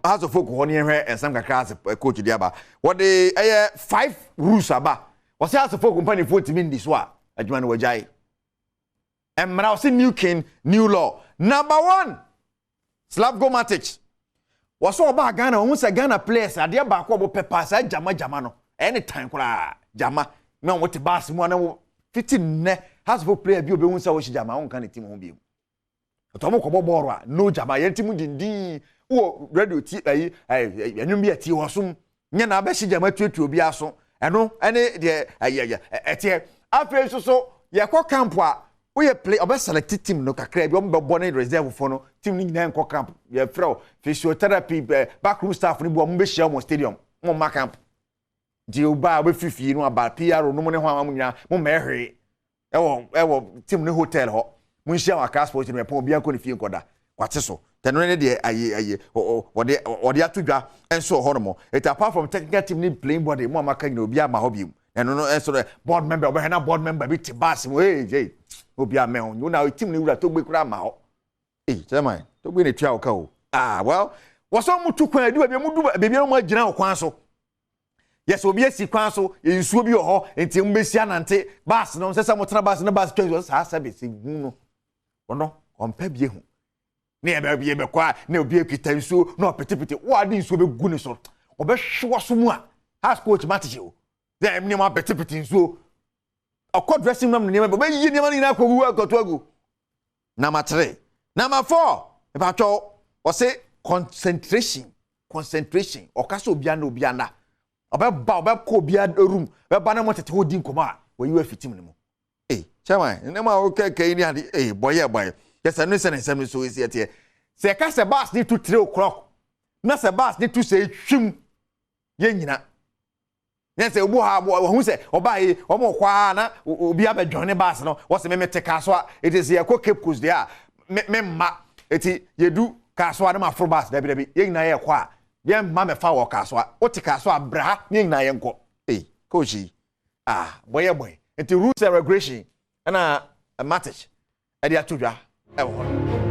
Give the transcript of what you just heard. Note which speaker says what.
Speaker 1: Hearts of Oak hɔ ne yɛhwɛ nsɛm kakra ase coach de aba. Wɔde ɛyɛ five rules aba. Wɔsɛ Hearts of Oak mpanimfoɔ ntumi ndi so a, adwuma no wɔagyae. Mmara wɔsɛ new king, new law. Number one, Slavko Matic. Wɔsɛ ɔbaa Ghana, wɔn sɛ Ghana players adeɛ baako a wɔpɛ paa saa gyama gyama no, ɛyɛ ne tan koraa gyama na wɔn te baasi mu a na wɔn fiti nnɛ Hearts of Oak player bi a obehu sɛ wɔhyɛ gyama, wɔn nka ne team ho bio. Ɔtɔ mo kɔbɔ bɔɔlo a, no gyama. Yɛn ti mu dindin wɔ radio ti ɛyi ɛyi ɛnwom bi ɛti wɔ som nyɛ na abɛhyɛ gyama tuatua obi aso. Ɛno ɛne deɛ ɛyɛ ɛteɛ. Afei nso so yɛkɔ camp a, woyɛ play, ɔbɛ select team no kakra bi, ɔmo bɛbɔ ne reserve fo no. Team no nyinaa nkɔ camp. Yɛfrɛ o physiotherapy, backroom staff no bi, ɔmo bɛhyia wɔn stadium, mo mma camp. Nti ɔba a ɔbɛfiri fie no aba pr no mo ne ho a mo nyinaa mo mmɛɛ hwee ɛwɔ team ne hotel hɔ. Mo nhyia wɔ Accra Sports no ɛpɔn, obiara nkɔ ne fie nkɔda kwate so. Tɛno ne deɛ ayi ayi wɔde ato dwa nso wɔ hɔnom. Eti apart from technical team ne playing body mo a maka nyina, obiara ma hɔ bio. Ɛno no nso no board member ɔbɛhwɛ na board member bi te bus mu, ee ee, obiara mɛ ho na team ne wura Togbe kura ma hɔ. Ee, chairman Togbe na etua ɔka o. Ah well, wɔsɔ mo tu kwan edi baabi a mo du baabi a mo agyina wɔ kwan so. Yɛsɛ obi asi kwan so, nsuo bi wɔ hɔ nti mo bɛsi anante bus no sɛ mo tena bus no, bus twɛn nsuo saa service hu no, ɔno ɔmpɛ bi ehu ne yɛ bɛ yɛ bɛkɔ a na obi ekita nsuo na ɔpetepete wo ade nsuo bɛgu ne so, ɔbɛhwe wɔ so mu a. Hearts coach Matic o sɛ nneɛma petepete nsuo, ɔkɔ dressing room, nneɛma bi ɔbɛyi nneɛma no nyinaa kɔ wu akɔto agu. Number three, number four, ìbàtɔ ɔsɛ concentration, concentration. Ɔka sɛ obiara na obiara na ɔbɛba, ɔbɛkɔ obiara room, ɔbɛba na mo tete hɔ di nkɔmɔ a, wɔyi wɔ afi team no mu. Ee, chairman, nneɛma a wɔkɛkɛ yi ni ade ee bɔyɛ bɔyɛ yɛsɛ no sɛ ne nsɛm no so esi ɛteɛ sɛ ɛka sɛ bus ne tu 3 o'clock na sɛ bus ne tu sɛ etwim yɛn nyina nyɛ sɛ obi ha wɔn sɛ ɔbaa yi wɔn kɔ a na obi abɛdwɔn ne bus no, wɔsɛ mɛmɛ te kaa so a eti sɛ yɛkɔ Cape Coast deɛ a mɛ mma eti yɛdu kaa so a ne ma foro bus. Dabi dabi, yɛn nyinaa yɛ kɔ a, yɛn mma mɛfa wɔ kaa so a wote kaa so a bra ne yɛn nyinaa yɛn kɔ. Ee, coach yi, ah, bɔyɛ bɔyɛ. Nti rules and regulation ɛna Matic ɛde ato dwa ɛwɔ hɔ no.